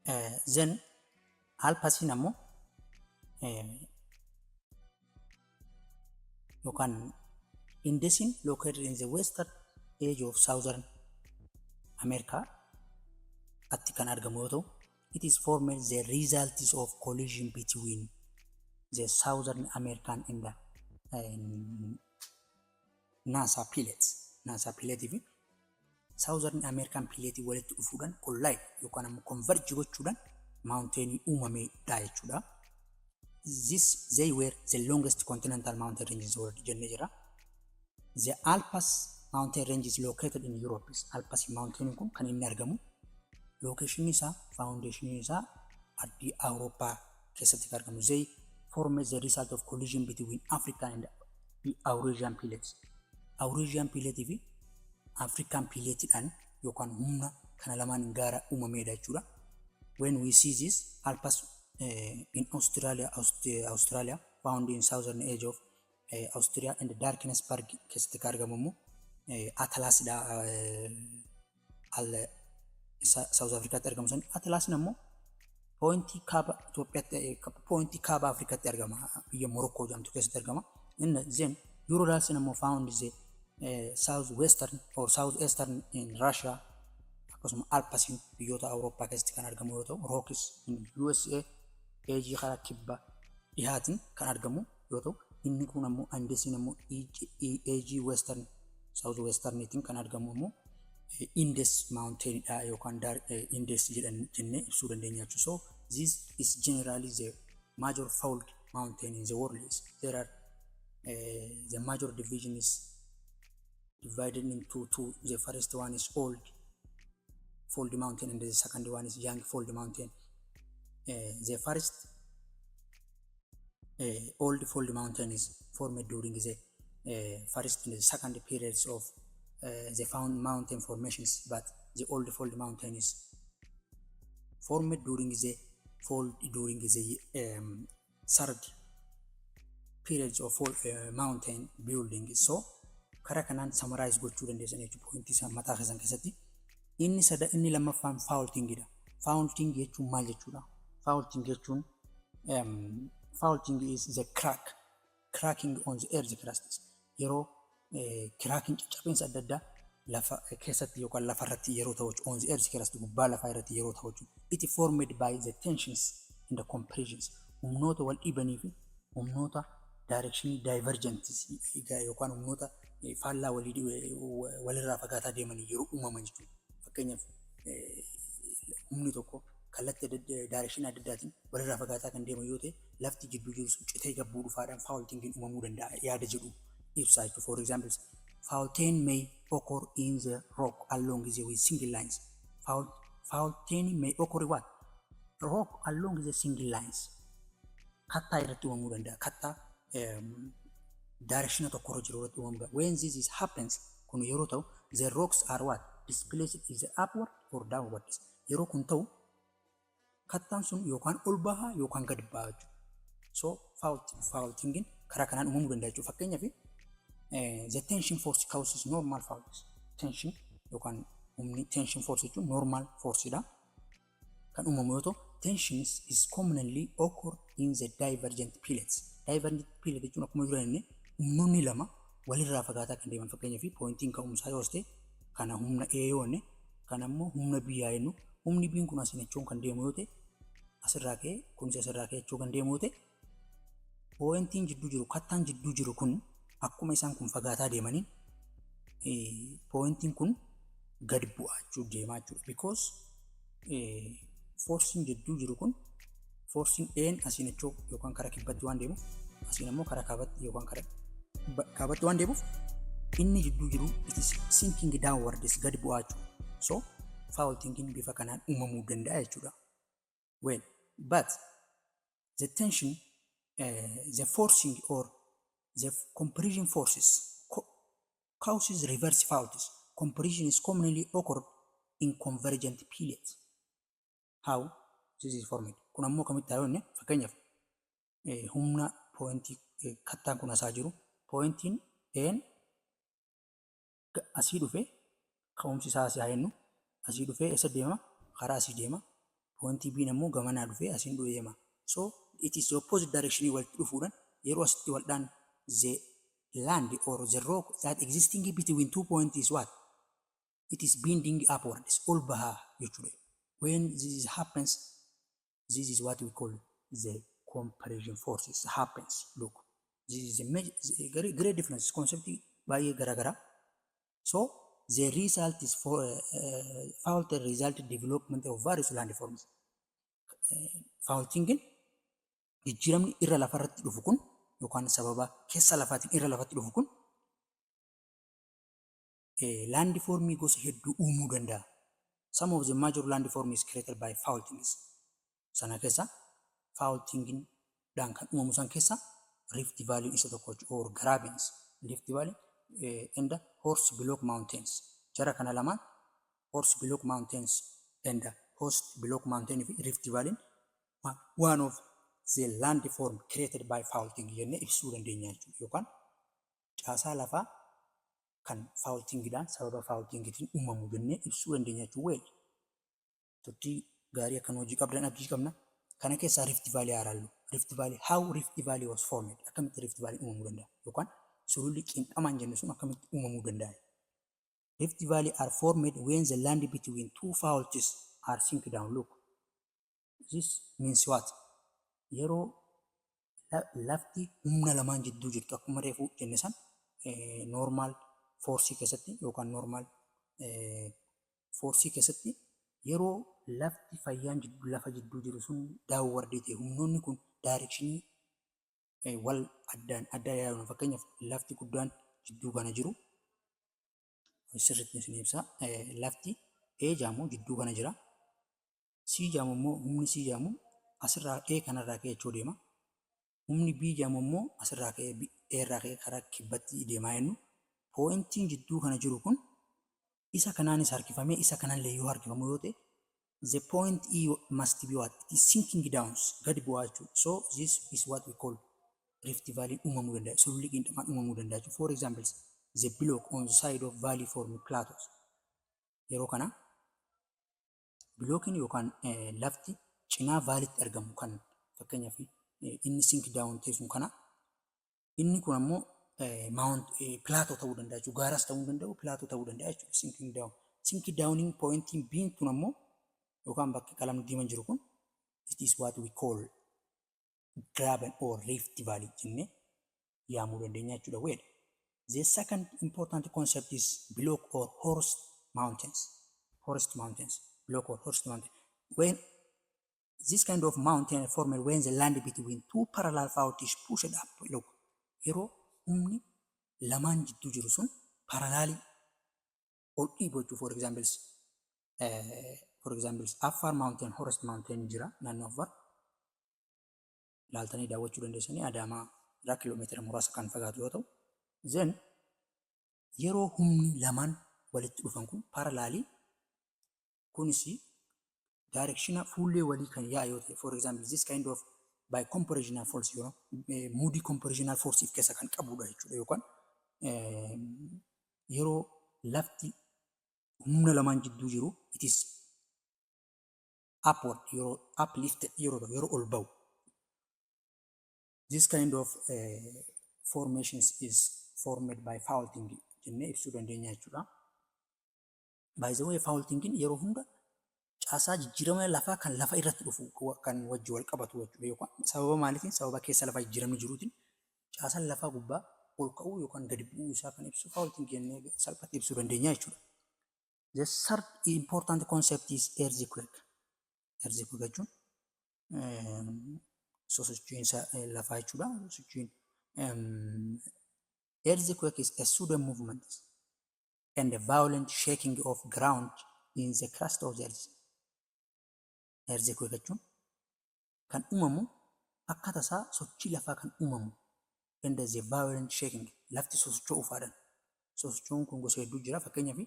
Then Alpasiin ammoo yookaan Indesiin located in the western edge of Southern America atti kan argamu yoo ta'u, it is formed the results of collision between the Southern American and the Nazca Plates. Nazca Plate fi Southern American Plate walitti dhufuudhaan collide yookaan ammoo converge gochuudhaan mountainii uumamedha jechuudha. This they were the longest continental mountain range in the world jennee jira. The Alps mountain range is located in Europe. Alps mountain kun kan inni argamu location isaa, foundation isaa ardii Awurooppaa keessatti kan argamu. They form the result of collision between African and the Eurasian plates. Eurasian plate fi African plateidhaan yookaan humna kana lamaan gaara uumamedha jechuudha. When we see this Alps in Australia, found in southern edge of Austria and Drakensberg keessatti kan argamu immoo Atlasidha. South Africaatti argamu san Atlasin ammoo pointii kaaba Itoophiyaatti, pointii kaaba Afrikaatti argama, biyya Morokkoo jedhamtu keessatti argama. Inni then Uralsin ammoo found the south western or south eastern in Russia, akkasuma Alpasiin biyyoota Awurooppaa keessatti kan argamu yoo ta'u, Rockies in USA edgeii karaa kibba dhihaatiin kan argamu yoo ta'u, inni kun ammoo Andesiin ammoo edgeii western south westerniitiin kan argamu ammoo Indes mountainidha yookaan Indes jedhan jennee ibsuu dandeenya jechuudha. So this is generally the major fold mountain in the world. There are the major division is divided into two. The first one is old fold mountain and the second one is young fold mountain. The first old fold mountain is formed during the first and the second periods of the found mountain formations, but the old fold mountain is formed during the fold during the third periods of fold, mountain building. So karaa kanaan summarize gochuu dandeessan jechuudha pointii isaa mataa keessan keessatti. Inni sada inni lammaffaan faultingidha. Faulting jechuun maal jechuudha? Faulting jechuun faulting is the cracking on the earth crust. Yeroo cracking, caccabinsa adda addaa lafa keessatti yookaan lafa irratti yeroo ta'u, on the earth crust, gubbaa lafaa irratti yeroo ta'u jechuudha. It formed by the tensions and the compressions. Humnoota wal dhiibanii fi humnoota direction divergent yookaan humnoota faallaa walii walirraa fagaataa deemanii yeroo uumaman jechuudha. Fakkeenyaaf, humni tokko kallattii direction adda addaatiin walirraa fagaataa kan deeman yoo ta'e, lafti jidduu jiru sun citee gabbuu dhufaadhaan faultingiin uumamuu danda'a yaada jedhu ibsa jechuudha. For example, faulting may occur in the rock along the with single lines. Faulting may occur what? Rock along the single lines. Kattaa irratti uumamuu danda'a. Kattaa direction tokkorra jiru irratti uumamuu danda'a. When this is happens, kun yeroo ta'u, the rocks are what? Displaced either upward or downward. Yeroo kun ta'u, kattaan sun yookaan ol bahaa yookaan gad bahaa jechuudha. So faultingin karaa kanaan uumamuu danda'a jechuudha. Fakkeenyaaf, the tension force causes normal faults. Tension yookaan humni tension force jechuun normal force dha. Kan uumamu yoo ta'u, tensions is commonly occur in the divergent plates. Divergent plate jechuun akkuma dura jenne humnoonni lama walirraa fagaataa kan deeman. Fakkeenyaaf, pointiin ka'umsaa yoo ta'e, kana humna A yoo jenne, kana immoo humna B yaa jennu, humni B kun asiin achuun kan deemu yoo ta'e, asirraa ka'ee kunis asirraa ka'ee achuu kan deemu yoo ta'e, pointiin jidduu jiru, kattaan jidduu jiru kun akkuma isaan kun fagaataa deemaniin pointiin kun gad bu'aa jechuu deemaa jechuudha. Because forceiin jidduu jiru kun, forceiin A'n asiin achuu yookaan karaa kibbatti waan deemuuf, asiin ammoo karaa kaabatti yookaan karaa kaabatti waan deemuuf, inni jidduu jiru it is sinking downwards, gad bu'aa jechuudha. So faultingin bifa kanaan uumamuu danda'a jechuudha. Well, but the tension, the forcing or the compression forces causes reverse faults. Compression is commonly occur in convergent plates. How this is formed? Kun ammoo kamitti haa jenne, fakkeenyaaf, humna pointii kattaan kun asaa jiru, pointiin A'n asii dhufe, ka'umsi isaa asii haa jennu, asii dhufee eessa deema? Karaa asii deema. Pointii B'n ammoo gamanaa dhufee asiin deema. So it is the opposite direction walitti dhufuudhaan yeroo asitti wal dhaan, the land or the rock that existing between two points is what? It is bending upwards, ol bahaa jechuudha. When this happens, this is what we call the compression forces happens. Look, this is a major, great, great difference. Concept baay'ee garaagaraa. So the result is for fault result development of various landforms. Faultingin jijjiiramni irra lafarratti dhufu kun yookaan sababa keessa lafaatiin irra lafatti dhufu kun landformii gosa hedduu uumuu danda'a. Some of the major landform is created by faultings. Sana keessa faultingin dhaan kan uumamu san keessa Rift Valley isa tokko or grabens. Rift Valley and the Horst Block Mountains. Jara kana lamaan, Horst Block Mountains and Horst Block Mountain fi Rift Valley, one of the landform created by faulting jennee ibsuu dandeenya jechuudha. Yookaan caasaa lafaa kan faultingidhaan sababa faultingitiin uumamu jennee ibsuu dandeenya jechuudha. Well, turtii gaarii akkan hojii qabdan abdii qabna. Kana keessaa Rift Valley haa ilaallu. Rift Valley, how Rift Valley was formed? Akkamitti Rift Valley uumamuu danda'a? Yookaan sululli qiinxamaan jenne sun akkamitti uumamuu danda'a? Rift Valley are formed when the land between two faults are sink down. Look, this means what? Yeroo lafti humna lamaan jidduu jirtu, akkuma reefu jenne san, normal force keessatti yookaan normal force keessatti yeroo lafti fayyaan lafa jidduu jiru sun downwardii ta'e, humnoonni kun directionii wal addaan adda yaa'u. Fakkeenyaaf, lafti guddaan jidduu kana jiru sirriitti isin ibsa. Lafti A jaamu jidduu kana jira. C jaamu immoo, humni C jaamu asirraa A kanarraa ka'ee jechuu deema. Humni B jaamu immoo asirraa ka'ee, A irraa ka'ee karaa kibbatti deemaa jennu. Pointiin jidduu kana jiru kun isa kanaanis harkifamee isa kanallee yoo harkifamu yoo ta'e, the point E must be what? It is sinking down, gadi bu'aa jechuudha. So this is what we call Rift Valley uumamuu danda'a. Sululli qiinxamaan uumamuu danda'a jechuudha. For example, the block on the side of valley form plateaus. Yeroo kana blockiin yookaan lafti cinaa valleytti argamu kan fakkeenyaaf inni sink down ta'e sun kana, inni kun ammoo mount plateau ta'uu danda'a jechuudha. Gaaras ta'uu danda'u, plateau ta'uu danda'a jechuudha. Sinking down. Sink downing pointiin B'n tun ammoo yookaan bakki qalamni diimaan jiru kun, it is what we call graben or rift valley jennee yaamuu dandeenya jechuudha. Well, the second important concept is block or horst mountains. Horst mountains. Block or horst mountain. When this kind of mountain formed when the land between two parallel faults is pushed up. Look, yeroo humni lamaan jidduu jiru sun parallelii ol dhiibu jechuudha. For example, Afar Mountain, Horst Mountain jira naannoo Afar. Laaltanii daawwachuu dandeessanii, Adaamaa irraa kiiloomeetira muraasa kan fagaatu yoo ta'u, then yeroo humni lamaan walitti dhufan kun parallelii kunis directiona fuullee walii kan yaa'u yoo ta'e, for example, this kind of by compressional force yoo moodii compressional force of keessa kan qabudha jechuudha. Yookaan yeroo lafti humna lamaan jidduu jiru, it is upward, yeroo uplifted, yeroo ta'u, yeroo ol ba'u, this kind of formations is formed by faulting jennee ibsuu dandeenya jechuudha. By the way, faultingin yeroo hunda caasaa jijjiirama lafaa kan lafa irratti dhufu kan wajji wal qabatu jechuudha. Yookaan sababa maaliitiin? Sababa keessa lafaa jijjiiramni jiruutiin caasaan lafaa gubbaa ol ka'uu yookaan gadi bu'uu isaa kan ibsu faulting jennee salphatti ibsuu dandeenya jechuudha. The third important concept is earthquake. Earthquake jechuun sosochiinsa lafaa jechuudha. Sosochiin earthquake is a sudden movement and a violent shaking of ground in the crust of the earth. Earthquake jechuun kan uumamu akka tasaa sochii lafaa kan uumamu and the violent shaking, lafti sosocho'uu faadhan. Sosocho'uun kun gosa hedduu jira. Fakkeenyaaf,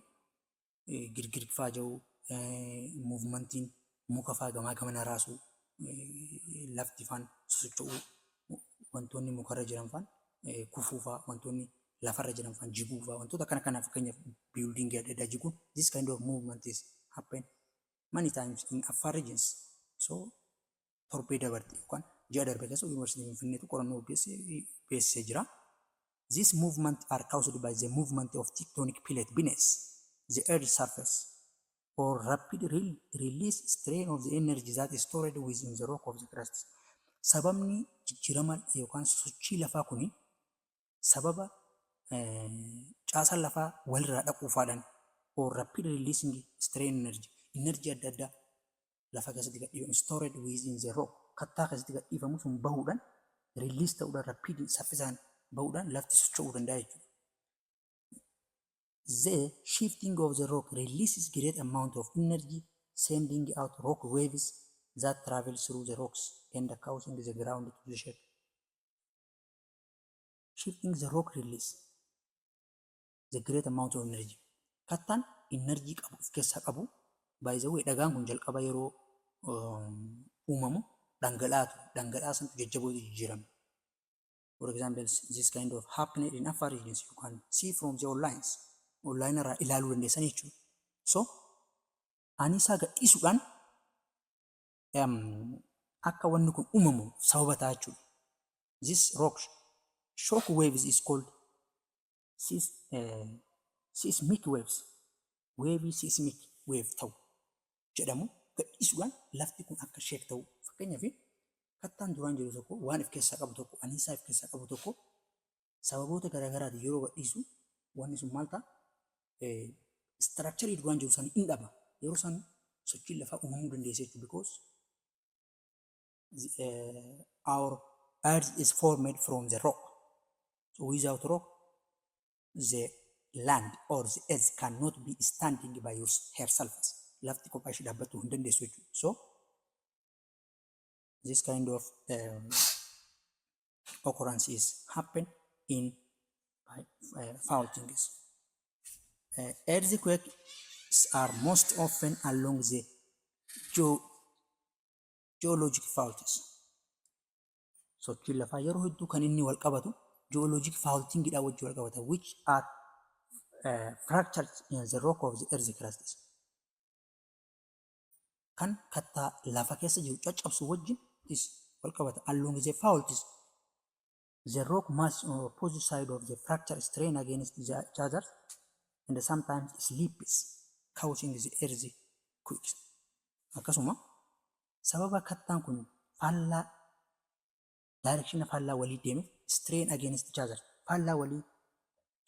girgirfaa jiru, movementiin muka faa gamaa gamana raasuu, lafti faan sosocho'uu, wantoonni mukarra jiran faan kufuu faa, wantoonni lafarra jiran faan jiguu faa, wantoota akkana kanaa, fakkeenyaaf buildingii adda addaa jiguun, this kind of movement is happen many times in Afar regions. So torbee dabarte yookaan ji'a darbe keessa Yuunivarsiitii Finfinneetu qorannoo beeksisee jira. This movement are caused by the movement of tectonic plate beneath the earth surface or rapid release strain of the energy that is stored within the rock of the crust. Sababni jijjiirama yookaan sochii lafaa kuni sababa caasaan lafaa walirraa dhaquufaadhaan or rapid releasing strain energy, energy adda addaa lafa keessatti gadhiifamu, stored within the rock, kattaa keessatti gadhiifamu sun bahuudhaan, release ta'uudhaan, rapid saffisaan bahuudhaan lafti socho'uu danda'a jechuudha. The shifting of the rock releases great amount of energy, sending out rock waves that travel through the rocks and causing the ground to shake. Shifting the rock release the great amount of energy. Kattaan energy qabu of keessaa qabu. By the way, dhagaan kun jalqaba yeroo uumamu dhangala'aatu dhangala'aa santu jajjabootu jijjiirame. For example, this kind of happened in Afar regions. You can see from the onlines. Online irraa ilaaluu dandeessan jechuudha. So, aniisaa gadhiisuudhaan akka wanni kun uumamu sababa ta'a jechuudha. This rock shock waves is called seismic waves. Wave seismic wave ta'u jedhamu gadhiisuudhaan lafti kun akka shake ta'u. Fakkeenyaaf, kattaan duraan jiru tokko waan of keessaa qabu tokko, anniisaa of keessaa qabu tokko, sababoota garaagaraatiin yeroo gadhiisu wanni sun maal ta'a? Structure duraan jiru sana hin dhaba. Yeroo san sochiin lafaa uumamuu dandeessa jechuudha. Because our earth is formed from the rock. So without rock, the land or the earth cannot be standing by herself. Lafti kophaa ishee dhaabbachuu hin dandeessu jechuudha. So this kind of occurrence is happen in by faultings. Earthquakes are most often along the geologic faults. Sochiin lafaa yeroo hedduu kan inni wal qabatu geologic faultingidhaan wajjin wal qabata, which are fractures in the rock of the earth crust. Kan kattaa lafa keessa jiru caccabsu wajjin is wal qabata. Along the faults, the rock mass on opposite side of the fracture strain against each other and sometimes slips, causing the earthquakes. Akkasuma sababa kattaan kun faallaa direction faallaa walii deemeef, strain against each other, faallaa walii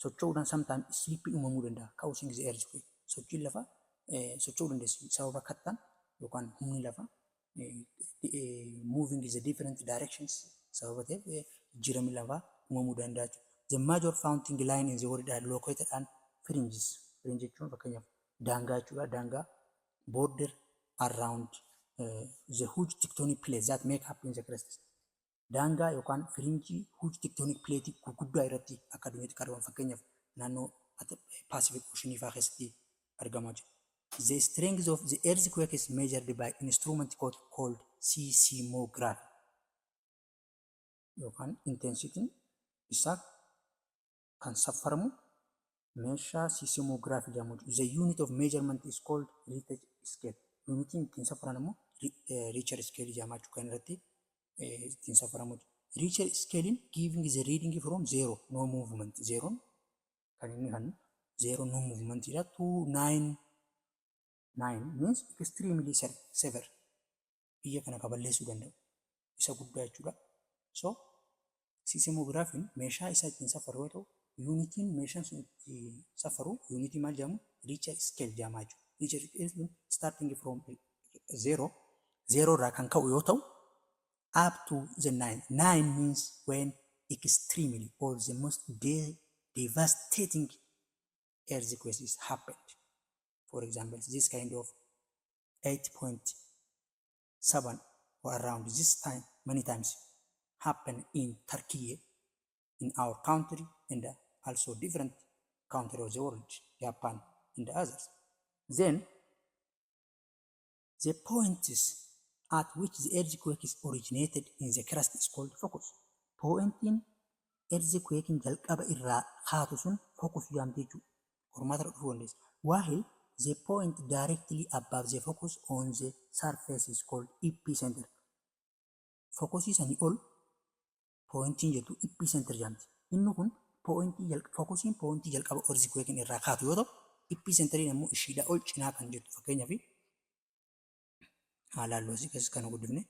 socho'uudhaan, sometimes slipping uumamuu danda'a, causing the earthquake. Sochiin lafaa socho'uu dandeessi sababa kattaan yookaan humni lafaa moving the different directions sababa ta'eef jijjiiramni lafaa uumamuu danda'a jechuudha. The major faulting line in the world are located on fringes. Fringe jechuun fakkeenyaaf daangaa jechuudha. Daangaa border around the huge tectonic plates that make up in the crust. Daangaa yookaan fringe huge tectonic plate gurguddaa irratti akka addunyaatti kan argaman, fakkeenyaaf naannoo Pacific Ocean fa'aa keessatti argamaa jiru. The strength of the earthquake is measured by instrument called seismography. Yookaan intensity isaa kan saffaramu meeshaa seismography jedhamu. The unit of measurement is called Richter scale. Unitiin ittiin saffaran immoo Richter scale jedhama jechuudha kan irratti ittiin saffaramu. Richter scale giving the reading from zero, no movement. Zeroon kan inni kan zero no movement dha to nine. Nine means extremely severe. Biyya kana kan balleessuu danda'u isa guddaa jechuudha. So seismographiin meeshaa isa ittiin safaru yoo ta'u, unitiin meeshaan sun itti safaru unitii maal jedhamu? Richter scale jedhama jechuudha. Richter scale starting from zero, zero irraa kan ka'u yoo ta'u, up to the nine. Nine means when extremely or the most devastating earthquakes is happened. For example, this kind of 8.7 or around this time many times happen in Turkey, in our country, and also different country of the world, Japan and others. Then the points at which the earthquake is originated in the crust is called focus. Pointiin earthquake jalqaba irraa kaatu sun focus jedhamti jechuudha. Qormaata irra dhufuu dandeessa. While The point directly above the focus on the surface is called epicenter. Focusii sanii ol pointiin jettu epicenter jedhamti. Inni kun pointii, focusiin pointii jalqaba earthquake irraa kaatu yoo ta'u, epicenteriin immoo ishiidhaa ol cinaa kan jirtu. Fakkeenyaaf, haalaan asii keessa kana guddifne,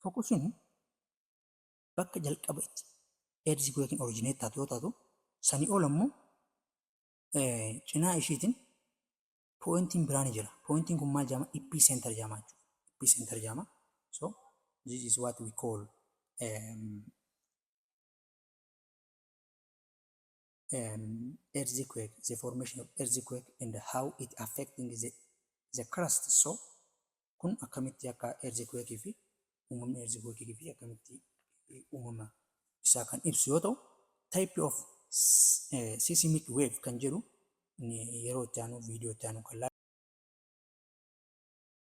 focusiin bakka jalqaba itti earthquake originate taatu yoo taatu, sanii ol ammoo cinaa ishiitiin pointiin biraa ni jira. Pointiin kun maal jedhama? Epicenter jedhama jechuudha. Epicenter jedhama. So this is what we call earthquake, the formation of earthquake and how it affecting the crust. So kun akkamitti akka earthquake fi uumamni earthquake fi akkamitti uumama isaa kan ibsu yoo ta'u, type of seismic wave kan jedhu yeroo itti aanu, viidiyoo itti aanu kan.